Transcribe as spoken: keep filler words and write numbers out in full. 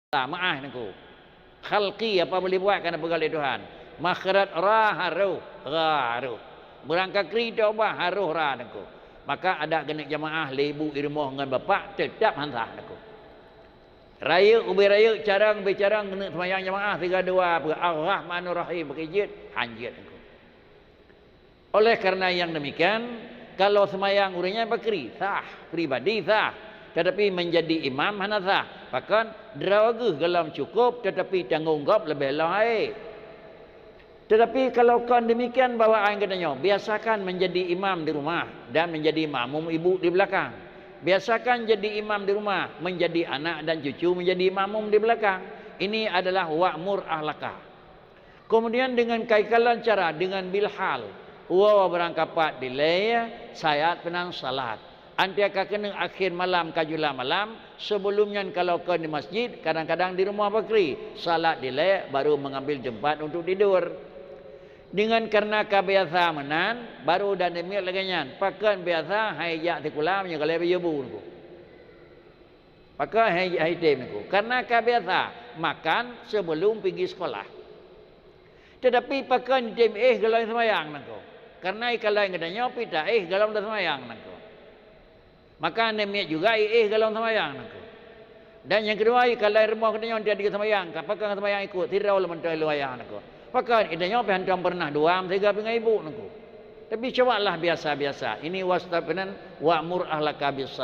Meu'ah Teungku. Khalqi, apa boleh buat, ka na peugah lé Tuhan. Makhraj ra harôh, ra harôh. Beurangkakri teuh ubah harôh ra Teungku. Maka adak keuneuk jamaah lé ibu i rumoh ngon bapak teutap han sah Teungku. Rayeuk ubé rayeuk, carông ubé carông keuneuk seumayang jamaah sigoe dua, peue Ar-Rahmanur Rahim, pakri jeuet, han jeuet Teungku. Oleh karena yang demikian, kalau seumayang ureuëng nyan pakri, sah, pribadi sah, tetapi menjadi imam hana sah. Pakon? Droe geuh gohlom cukup, tetapi tanggong gob leubeh lom hai. Tetapi kalau kon demikian, bahwa ai geutanyoe biasakan menjadi imam di rumah dan menjadi makmum ibu di belakang. Biasakan jadi imam di rumah, menjadi anak dan cucu menjadi makmum di belakang. Ini adalah wa'mur ahlaka. Kemudian dengan kaikalon cara dengan bilhal, woe beurangkapat dilée, sayat peunan salat. Antia ka keuneuk akhé malam ka jula malam, sebelum nyan kalau kon di masjid, kadang-kadang di rumoh pakri, salat dilée baru mengambil tempat untuk tidur. Dengan karena ka biasa meunan, baru dan demikian lagée nyan, pakon biasa hai jak sikula meunyoe galée beujeubeu Teungku. Pakon hai, hai tem Teungku? Karena ka biasa makan sebelum pigi sekolah. Tetapi pakon tem éh gohlom seumayang Teungku? Karena ikalon geutanyoe pih ta éh gohlom taseumayang Teungku. Maka aneuk miet juga i éh gohlom seumayang Teungku. Dan nyang keudua, ikalon rumoh geutanyoe tieb-tieb seumayang, ka pakon seumayang ikot sidroe lom mantong lôn ayah Teungku. Pakon geutanyoe pih hantom pernah dua meusigoe pih ngon ibu Teungku. Tapi cobalah biasa-biasa. Ini waseuta peunan wa'mur ahlaka bis